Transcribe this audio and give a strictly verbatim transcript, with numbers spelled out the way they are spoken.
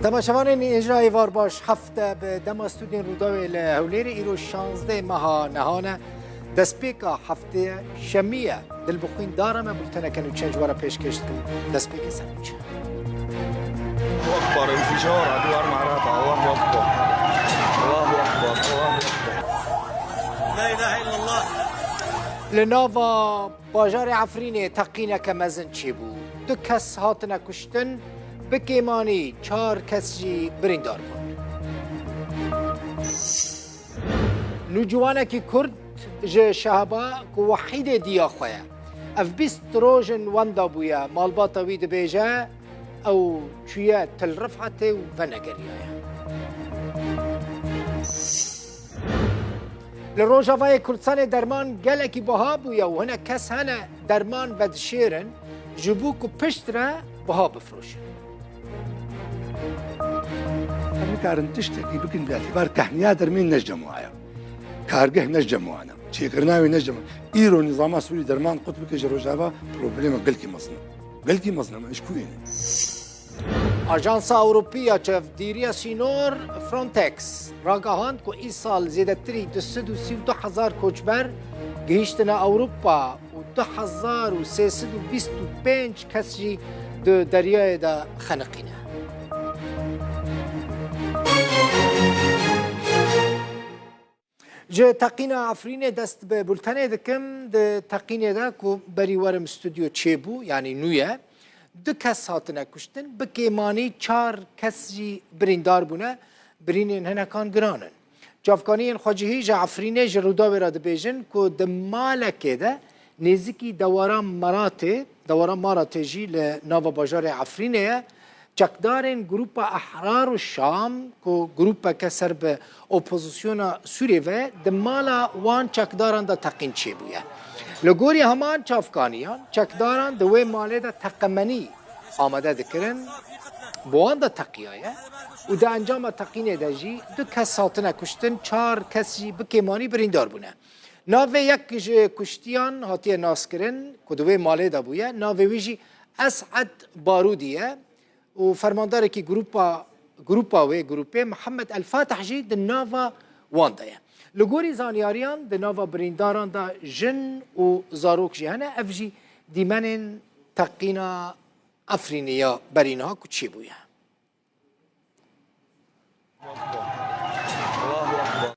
Temaşevanên hêja êvar baş, hefte bi dema stûdyoyên Rûdawê li Hewlêrê, îro şazdeh meha nehan e. Destpêka heftê ye, şemî ye. Dilbixwîn dara me, bulteneke nû çend ji we re pêşkêş dikim. Destpêkê ser nûçe. Allahu Ekber, înfijar, duwar marata, Allahu Ekber. Allahu Ekber, Allahu Ekber. La ilahe illallah. Li nava bajarê Efrînê teqîneke mezin çêbû. Du kes hatine kuştin, bi kêmanî çar kes jî birîndar bûn. Nûciwanekî Kurd ji Şeheba ku wehîdê diya xwe ye, ev bîst roj in wenda bûye, malbata wî dibêje ew çûye Til Rifetê û venegeriyaye. Li Rojavayê Kurdistanê derman gelekî biha bûye û hinek kes hene derman vedişêrin, ji bo ku piştre biha bifroşin. Em nikarin tiştekî bikin bi îtîbar, tehniya dermên ne ji cem wan e. Kargeh ne ji cem wan e. Çêkirina wê ne ji cem wan e. Îro nîzama Sûrî derman qut bike ji Rojava, problema gelkî mezin e. Gelkî mezin e, em ji ku yên e? Ajansa Ewropî ya Çavdîriya Sînor, Frontex, ragihand ku îsal zêdetirî du sed û sî û du hezar koçber gihîştine Ewropa û du hezar û sê sed û bîst û pênc kes jî di deryayê de xeniqîne. Ji teqîna Efrînê dest bi bultenê dikim. Di teqînê de ku berî werim stûdyo çêbû, yanî nû ye, du kes hatine kuştin, bi kêmanî çar kes jî birîndar bûne. Birînên hinekan giran in. Çavkaniyên xwecihî ji Efrînê ji Rûdawê re dibêjin ku di malekê de nêzîkî dewara Maratê, dewara Maratê jî li nava bajarê Efrînê ye, çekdarên Grupa Ehrar û Şam, ku grûpeke ser bi opozisyona Sûriyê ve, di mala wan çekdaran de teqîn çêbûye. Li gorî heman çavkaniyan, çekdaran di wê malê de teqemenî amade dikirin, bi wan de teqiyaye û di encama teqînê de jî du kes hatine kuştin, çar kes jî bi kêmanî birîndar bûne. Navê yek ji kuştiyan hatiye naskirin ku di wê malê de bûye. Navê wî jî Es'ed Barûdî ye û fermandarekî grûpa, grûpa wê grûpê Mihemed El Fatih jî di nava wan de ye. Li gorî zanyariyan di nava birîndaran de jin û zarok jî hene. Ev jî dîmenên teqîna Efrînê ya berî niha ku çêbûye.